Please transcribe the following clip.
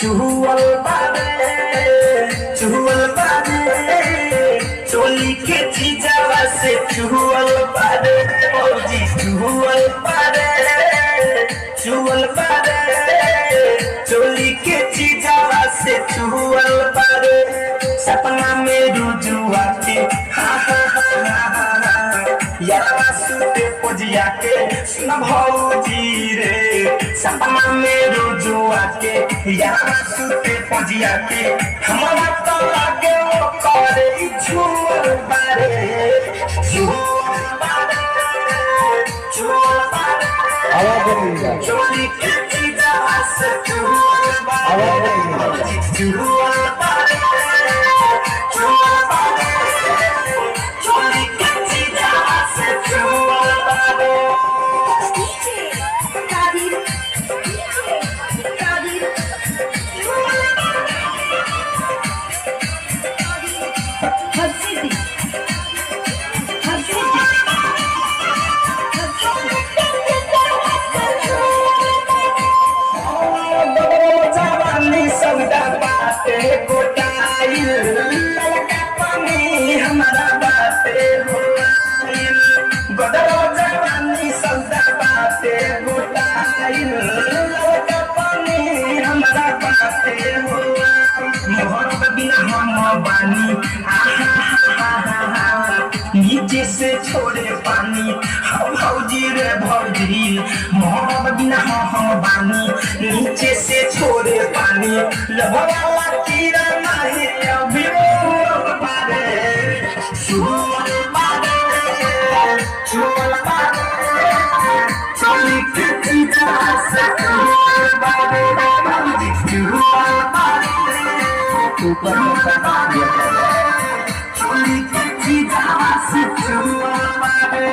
चुहुअल बारे, चुहुअल बारे, चोली के चीजावा से चुहुअल बारे भौजी, चुहुअल बारे, चुहुअल बारे, चोली के चीजावा से चुहुअल बारे। सपना में रुजुआ के हा हा हा हा हा हा, यारवा सुते पोजिया के सुन भौजी रे। सपना में रुजुआ के यारवा सुते पोजिया के, हमारा तो लागे वो करे छुअल बारे, छुअल बारे, छुअल बारे, आवाज नहीं आ रही। चोली के चीजावा से छुअल बारे, आवाज नहीं आ रही। छुअल बारे, छुअल बारे, चोली के चीजावा से छुअल बारे। DJ Kadir, DJ Kadir, Kadir, City, City, जवानी सौदा बाटे गोटाइल, ललका पानी हमारा बाटे होआइल। गोदरो जवानी सौदा बाटे गोटाइल, ललका पानी हमारा बाटे होआइल। मोहब्बत बिना हम बानी आहा हा हा हा हा, नीचे से छोड़े पानी हौ भौजी रे भौजी। मोहब्बत बिना हम बानी नीचे से छोड़े पानी, लभवाला कीड़ा नहीं अभी बारे, छुअल बारे, छुअल बारे, चोली के चीजा से छुअल बारे भौजी, छुअल बारे, ऊपर में बारे, चोली के चीजा से छुअल बारे।